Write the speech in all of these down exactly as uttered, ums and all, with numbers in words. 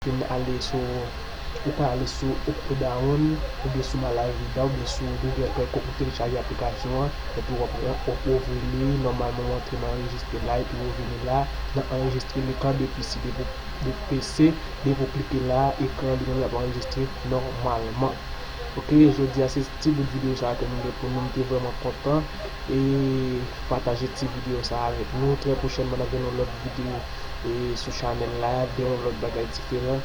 fin ale sou, ou ka ale sou Octodown oubyen sou Malavida oubyen sou Google Play Store pou telechaje aplikasyon an, epi w ap, w ap ouvri li, nòmalman w antre nan anrejistre la, epi w vini la, nan anrejistre lekran de P C, depi w, de P C, depi w klike la, ekran li menm l ap anrejistre nòmalman. Ok, jodi a se ti bout videyo sa a ke nou gen pou nou, m te vrèman kontan. E pataje ti videyo sa a avèk nou. Trè pwochènman, n ap gen yon lòt videyo e sou chanèl la, de yon lòt bagay diferan.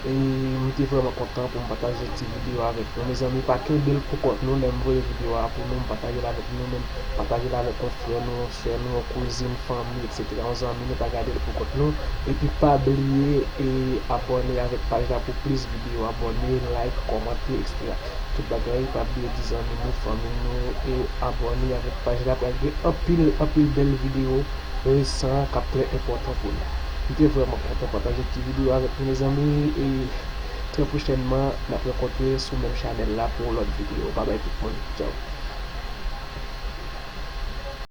E m te vrèman kontan pou m pataje ti videyo avèk nou. Mezanmi, pa kenbe l pou kont nou, lè m voye videyo a pou nou, m pataje l avèk nou menm, pataje l avèk yon frè nou, yon sè nou, yon kouzin, fanmi, etsetera, yon zanmi nou, pa gade l pou kont nou. Epi pa bliye e abòne avèk paj la pou plis videyo, abòne, like, kòmante, etsetera. Tout bagay, pa bliye di zanmi nou, fanmi nou, e abòne avèk paj la, pral gen anpil, anpil bèl videyo resan k ap trè enpòtan pou nou. M te vrèman kontan pataje ti videyo avèk nou, mezanmi, e trè pwochènman, n ap rankontre sou menm chanèl la pou yon lòt videyo. Babay tout moun. Tchaw.